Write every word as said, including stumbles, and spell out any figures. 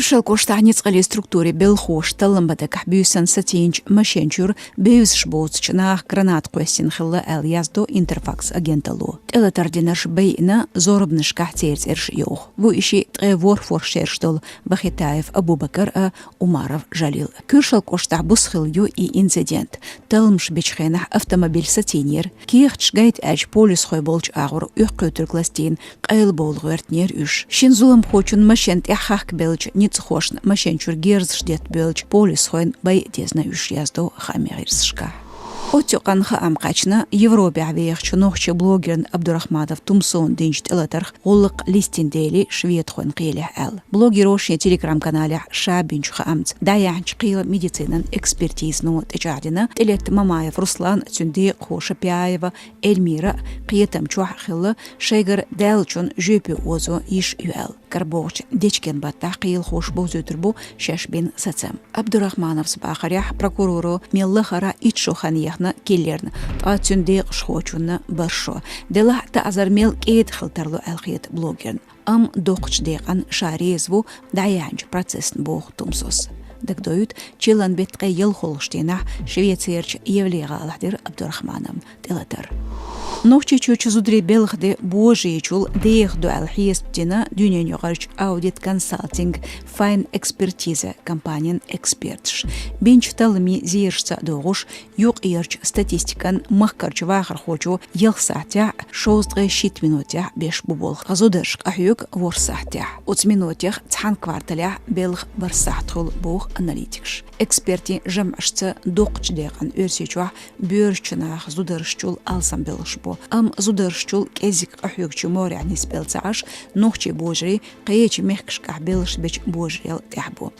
Шелкоштахь ницкъаллин структурийн белхоша талламан бадагахь буьйсанна сацийначу машен чуьра бевзаш боцучу наха граната кхоьссина хилла аьлла, яздо Интерфакс агенталло. ТӀелатар динарш байина, зорбанашкахь церан цӀераш а йоху. Вуьйш ткъе ворхӀ шераш долу Бахитаев Абубакар а, Умаров Жалил. Куьршалла кӀоштахь буса хилла ю и инцидент. Талламаш бечу хенахь автомобиль сацийнера. Кехаташ гайта аьлча, полисхой болчу агӀор оьккхуьйтург ластийна къайлабовла гӀоьртинера уьш. Шина зуламхочун машен тӀехь хахкабеллачу ницкъахошна машен чуьра герзаш детта боьллачу полисхойн байа дезна уьш, яздо хаамийн гӀирсашкахь. Оццу юкъанна хаам кхаьчна Европехь вехачу нохчийн блогерна Абдурахманов Тумсона динчу тӀелатарх гӀуллакх листина дели шведхойн кхелехь аьлла. Блогеро шен Telegram-каналехь ша бинчу хаамца, дӀаяьхьначу кхелан медицинан экспертизано тӀечӀагӀдина, тӀелетта Мамаев Руслан а, цуьнан декъахоша Пяева Эльмира а кхетам чохь а хилла, шайгара даьллачун жоьпе озо йиш ю аьлла. Кара богӀучу дечкен баттахь кхелахоша бовзуьйтур бу шаьш бина сацам. Абдурахмановс бахарехь, прокуроро мел лахара итт шо хан ехна киллерна, ткъа цуьнан декъашхочунна бархӀ шо. Делахь а, таӀзар мел кӀеда хила тарло аьлла хета блогерна. Амма доккхачу декъанна ша реза ву дӀаяьхьначу процессна, боху Тумсос. Дагадоуьйту, чиллан беттан ткъе ялхолгӀачу дийнахь Швецерчу Йовле гӀалахь дира Абдурахмановн тӀелатар. Нохчийчуьрчу зударийн белхан де божарийчул деха ду аьлла хьесап дина дуьненаюкъарчу аудит-консалтинг Fine Expertise компанин эксперташ. Бинчу талламийн зерашца а догӀуш, юкъарчу статистикан махкарчу вахархочо ялх сахьтехь шовзткъе шийтта минотехь беш бу болх, зударшка къахьоьгу ворхӀ сахьтехь. Оцу минотех цхьана кварталехь белхан бархӀ сахьт хуьлу, боху аналитикаша. Экспертийн жамӀашца доккхачу декъана Оьрсийчохь боьршачу наха зударшчул алсамбелларш бу. Амма зударшчул кӀеззиг къахьоьгучу морехь нисбелла ца Ӏаш, нохчийн божарий кхечу мехкашкахь белларш бечу божарел тӀехь бу.